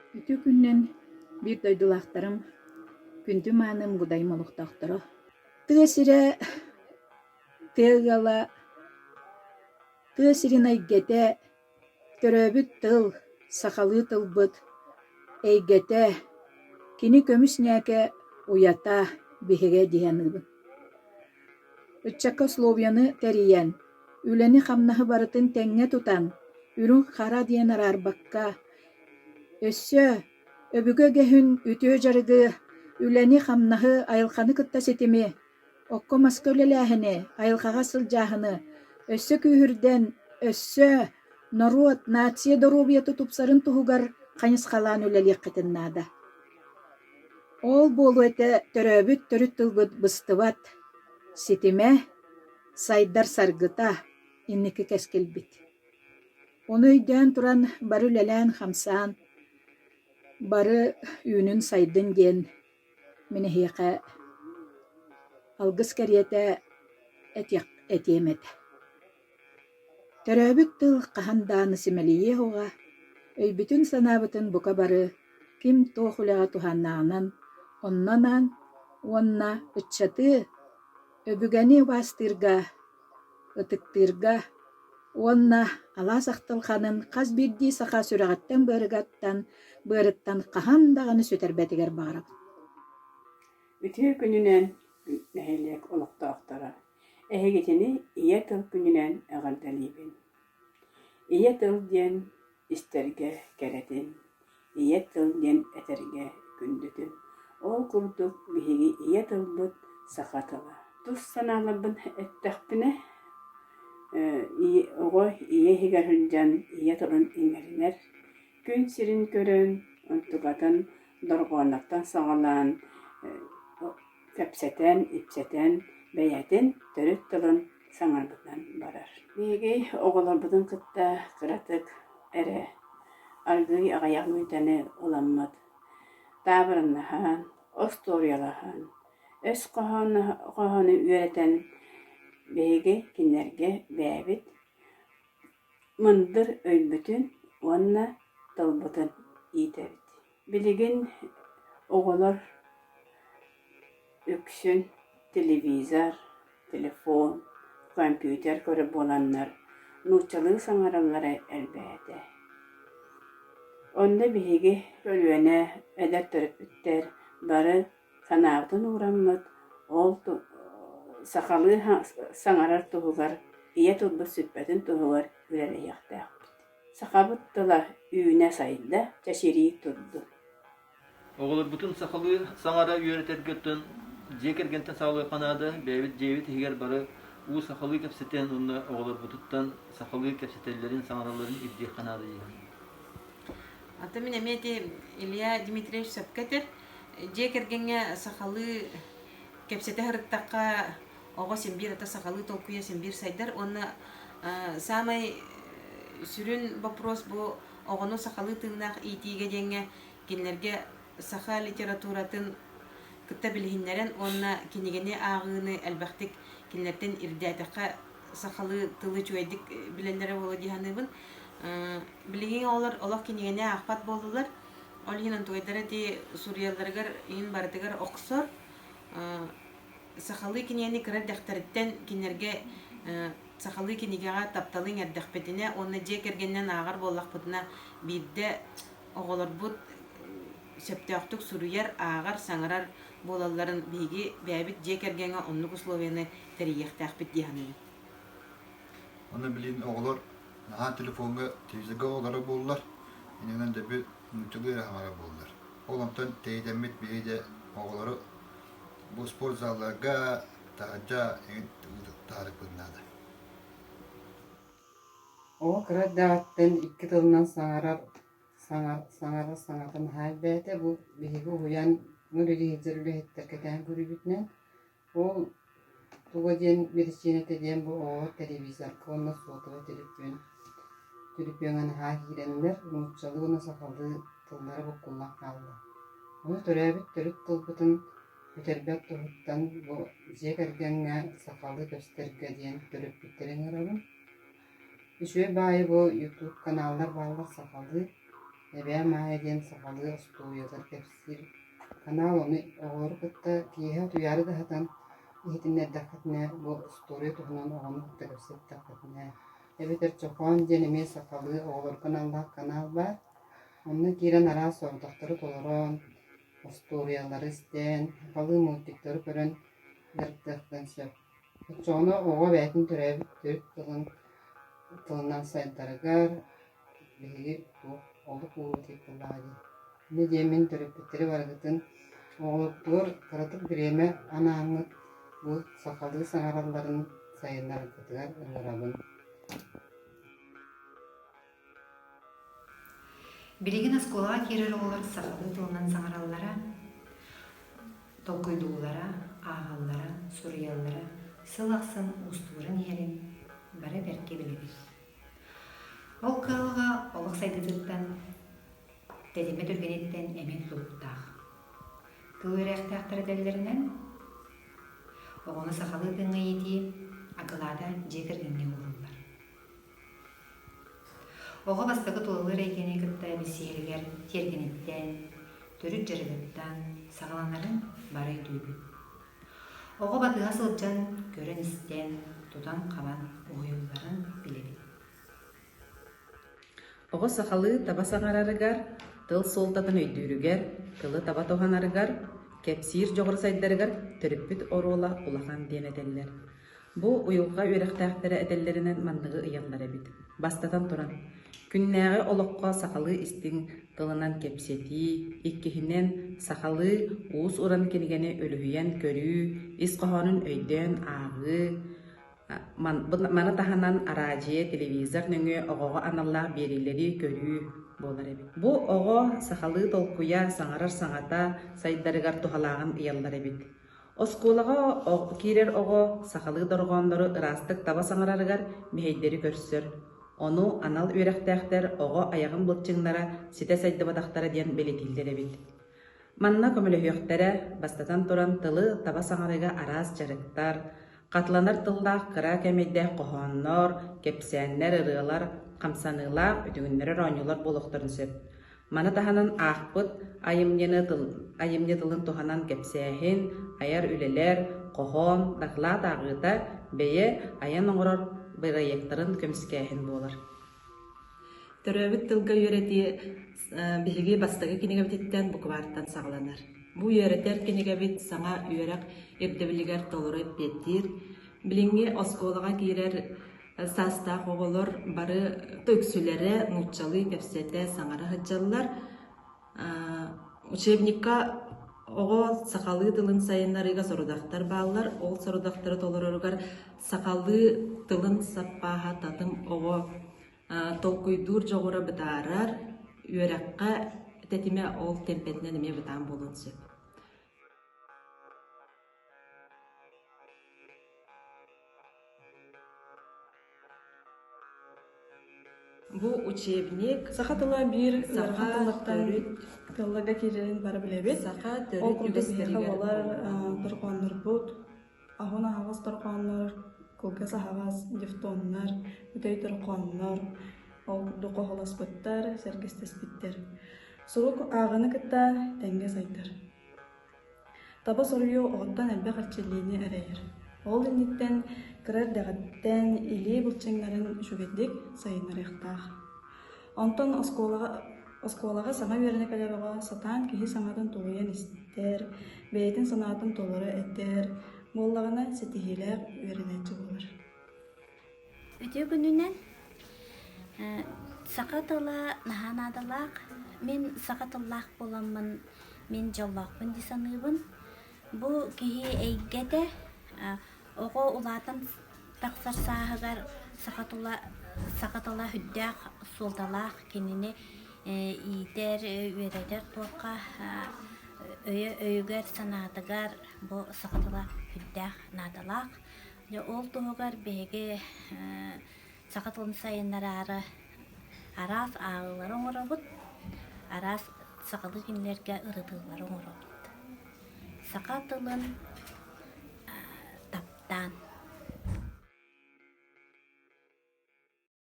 Үтүө күнүнэн биир дойдулаахтарым, күндү мааным Гудайым олохтоохторо. Тыа сирэ, тыа ыала, тыа сирин эйгэтэ, төрөөбүт тыл, сахалыы тылбыт эйгэтэ, кини көмүс ньээкэ уйата, биһигэ дии саныыбын. Ыччакка условияны тэрийэн, үлэни-хамнаһы барытын тэҥҥэ тутан, үрүҥ-хара диэн араарбакка, Өссө өбүгэ үгэһин үтүө дьарыгы, үлэни-хамнаһы, айылҕаны кытта ситими, окко-маска үлэлээһини, айылҕаҕа сылдьааһыны өссө күүһүрдэн, өссө норуот, нация доруобуйата тупсарын туһугар хайысхалаан үлэлиэххитин наада. Ол буолуо этэ төрөөбүт төрүт тылбыт быстыбат ситимэ, сайдар саргыта, инники кэскилбит. Ону өйдөөн туран бары үлэлээн-хамсаан, бары үүнүн-сайдын диэн мин эһиэхэ алгыс кэриэтэ этиэх этиэм этэ. Төрөөбүт тыл хаһан даҕаны симэлийиэ суоҕа, өйбүтүн-санаабытын бука бары ким туох үлэҕэ туһааннааҕынан онно анаан уонна ыччаты, өбүгэни убаастыырга ытыктыырга уонна алаас ахтылҕанын хас биирдии саха сүрэҕиттэн-быарыгаттан быарыттан хаһан даҕаны сүтэрбэтигэр баҕарабын. Үтүө күнүнэн нэһилиэк олохтоохторо! Эһигитини Ийэ тыл күнүнэн эҕэрдэлиибин! Ийэ тыл диэн истэргэ кэрэтин, ийэ тыл диэн этэргэ күндүтүн. Ол курдук биһиги ийэ тылбыт саха тыла. Тус санааларбын эттэхпинэ, оҕо ийэ иһигэр сылдьан ийэ тылын иҥэринэр, күн сирин көрөн, онтукатын дорҕооннортон саҕалаан кэпсэтэн, ипсэтэн бэйэтин төрүт тылын саҥарбытынан барар. Биһиги оҕолорбутун кытта кыратык эрэ аргыый аҕыйах мүнүүтэни ыламмыт таабырыннаһан, остуоруйалаһан, өс хоһоону үөрэтэн биһиги кинилэргэ бэйэбит мындыр өйбүтүн уонна тылбытын иитэбит. Билигин оҕолор үксүн телевизор, телефон, компьютер көрөр буоланнар нууччалыы саҥараллара элбээтэ. Онно биһиги көлүөнэ эдэр төрөппүттэр бары санаабытын уураммыт, ол сахалыы саҥарар туһугар, ийэ тылбыт сүппэтин туһугар үлэлэһиэхтээхпит. Сахабыт тыла үүнэ-сайда, чэчирии турдун. Оҕолорбутун сахалыы саҥара үөрэтэргэ дьиэ кэргэнтэн саҕалыахха наада. Бэйэбит дьиэбит иһигэр бары уу сахалыы кэпсэтэн уонна оҕолорбутуттан сахалыы кэпсэтэллэрин, саҥаралларын ирдиэххэ наада диэххэ. Ата мин эмиэ ити Илья Дмитриевич сөпкө этэр. Дьиэ кэргэҥҥэ сахалыы кэпсэтэ сырыттахха оҕо син биир ата сахалыы толкуйа син биир сайдар уонна саамай сүрүн вопрос бу оҕону сахалыы тыыннаах иитиигэ диэҥҥэ кинилэргэ саха литературатын кытта билиһиннэрэн уонна кинигэни ааҕыыны элбэхтик кинилэртэн ирдээтэххэ сахалыы тылы үчүгэйдик билэллэрэ буолуо дии саныыбын. Билигин оҕолор олох кинигэни аахпат буоллулар. Ол иһин онтугайдара ити суруйалларыгар иһин барытыгар охсор. Сахалыы кинигэни кыра эрдэхтэриттэн кинилэргэ сахалыы кинигэҕэ тапталы иҥэрдэхпитинэ уонна дьиэ кэргэнинэн ааҕар буоллахпытына биирдэ оҕолорбут сөптөөхтүк суруйар, ааҕар, саҥарар буолалларын биһиги бэйэбит дьиэ кэргэҥҥэ оннук условияны тэрийиэхтээхпит дии саныыбын. Аны билигин оҕолор наһаа телефоҥҥа, телевизорга олорор буоллар, иннинэн дөбү нууччалыы эрэ саҥарар буоллар. Ол онтон тэйитэммит биһиги дьэ оҕолору бу спортзалларга таһырдьа таһаарыахпыт наада. Оҕо кыра эрдэҕиттэн икки тылынан саҥарар саҥарар саҥата наһаа элбээтэ. Бу биһиги уһуйаан үлэлии сылдьар үлэһиттэр кэтээн көрүүбүтүнэн ол туга диэн биричиинэтэ диэн бу оҕо телевизорга уонна сотовай төлөпүөн төлөпүөҥҥэ наһаа киирэннэр нууччалыы уонна сахалыы тыллара буккуллан хаалла. Ону төрөөбүт төрүт тылбытын бүтэрбэт туһуттан бу дьиэ кэргэҥҥэ сахалыы көстөргө диэн төрөппүттэри ыҥырабын. Үчүгэй баайы бу YouTube каналлар бааллар сахалыы. Эбээ Маайа диэн сахалыы остуоруйалар кэпсиир канал ону оҕолору кытта киэһэ утуйаары да сытан иһитиннэрдэххитинэ бу остуоруйа туһунан оҕону кытта кэпсэттэххитинэ эбэтэр Чохоон диэн эмиэ сахалыы оҕолорго аналлаах канал баар. Онно киирэн араас сорудахтары толорон, остуоруйалары истэн, сахалыы мультиктары көрөн дьарыктыахтарын сөп. Оччоҕуна оҕо бэйэтин төрөөбүт төрүт тылын тылынан сайдарыгар биһиги туох олук ууруу тыытыллаҕа дии. Инньэ диэммин төрөппүттэри барыгытын оҕолоргутугар кыратык бириэмэ анааҥҥыт бу сахалыы саҥаралларын сайыннараргытыгар ыҥырабын. Билигин оскуолаҕа киирэр оҕолор сахалыы тылынан саҥараллара, толкуйдууллара, ааҕаллара, суруйаллара сыл ахсын уустугуран иһэрин бары бэркэ билэбит. Ол кыһалҕа олох сайдыытыттан, тэтимэ түргэниттэн эмиэ тутулуктаах. Тыл үөрэхтээхтэр этэллэринэн, оҕону сахалыы тыыҥҥа иитии акылаата дьиэ кэргэҥҥэ ууруллар. Оҕо бастакы тулалыыр эйгэни кытта билсиһэригэр тиэргэниттэн, төрүт дьарыгыттан саҕаланарын бары өйдүүбүт. Оҕо батыһа сылдьан, көрөн-истэн, тутан-хабан уһуйулларын билэбит. Оҕо сахалыы таба саҥарарыгар, тыл суолтатын өйдүүрүгэр, тылы таба туһанарыгар, кэпсиир дьоҕура сайдарыгар төрөппүт оруола улахан диэн этэллэр. Бу уйулҕа үөрэхтээхтэрэ этэллэринэн манныгы ыйаллар эбит. Бастатан туран, күннээҕи олоххо сахалыы истиҥ тылынан кэпсэтии, иккиһинэн, сахалыы уус-уран кинигэни үлүһүйэн көрүү, ис хоһоонун өйдөөн ааҕыы, маны таһынан араадьыйа, телевизор нөҥүө оҕоҕо аналлаах биэриилэри көрүү буолар эбит. Бу оҕо сахалыы толкуйа, саҥарар саҥата сайдарыгар туһалааҕын ыйаллар эбит. Оскуолаҕа киирэр оҕо сахалыы дорҕооннору ыраастык таба саҥарарыгар мэһэйдэри көрсөр. Ону анал үөрэхтээхтэр оҕо айаҕын былчыҥнара ситэ сайдыбатахтара диэн бэлиэтииллэр эбит. Манна көмөлөһүөхтэрэ, бастатан туран, тылы таба саҥарыыга араас дьарыктар, хатыланар тыллаах кыра кээмэйдээх хоһооннор, кэпсээннэр, ырыалар, хамсаныылаах, үтүгүннэрэр оонньуулар буолуохтарын сөп. Маны таһынан аахпыт айымньыны тыл, айымньы тылын туһанан кэпсээһин, айар үлэлэр, хоһоон, дакылаат ааҕыыта бэйэ айан оҥорор бырайыактарын көмүскээһин буолар. Төрөөбүт тылга үөрэтии биһиги бастакы кинигэбититтэн буквартан саҕаланар. Бу үөрэтэр кинигэбит саҥа үөрэх ирдэбилигэр толору эппиэттиир. Билиҥҥи оскуолаҕа киирэр саастаах оҕолор бары үксүлэрэ нууччалыы кэпсэтэ, саҥара сылдьаллар. Учебникка оҕо сахалыы тылын сайыннарыыга сорудахтар бааллар. Ол сорудахтары толороругар сахалыы тылын саппааһа татым оҕо толкуйдуур дьоҕура бытаарар, үөрэххэ тэтимэ ол темпэтинэн эмиэ бытаан буолуон сөп. Бу учебник Саха тыла биир саха ыарахан тыллартан төрүт тылларга киирэрин бары билэбит. саха Ол төрүт курдук биһиэхэ үгэстэригэр буолар олоҕуран дорҕооннорбут, аһын аһаҕас дорҕооннор, кылгас аһаҕас дифтоннар, бүтэй дорҕооннор, ол курдук хоһуласпыттар, сэргэстэспиттэр. Сурук ааҕыыны кытта тэҥҥэ сайдар. Таба суруйуу оҕоттон элбэх эрчиллиини эрэйэр. Ол инниттэн кыра эрдэҕиттэн илии былчыҥнарын үчүгэйдик сайыннарыахтаах. Онтон оскуолаҕа, оскуолаҕа саҥа үөрэнэ кэлэр оҕо сатаан киһи саҥатын тулуйан истэр, бэйэтин санаатын толоро этэр буоллаҕына ситиһиилээх үөрэнээччи буолар. Үтүө күнүнэн Саха тыла наһаа наадалаах. Мин саха тыллаах буоламмын мин дьоллоохпун дии саныыбын. Бу киһи эйгэтэ оҕо улаатан тахсар сааһыгар саха тыла саха тыла сүрдээх суолталаах кинини иитэр, үөрэтэр туохха өйө өйүгэр, санаатыгар бу саха тыла сүрдээх наадалаах. Дьэ ол туһугар биһиги саха тылын сайыннараары араас ааҕыылары оҥоробут, араас сахалыы кинилэргэ ырытыылары оҥоробут. Саха тылын таптаан.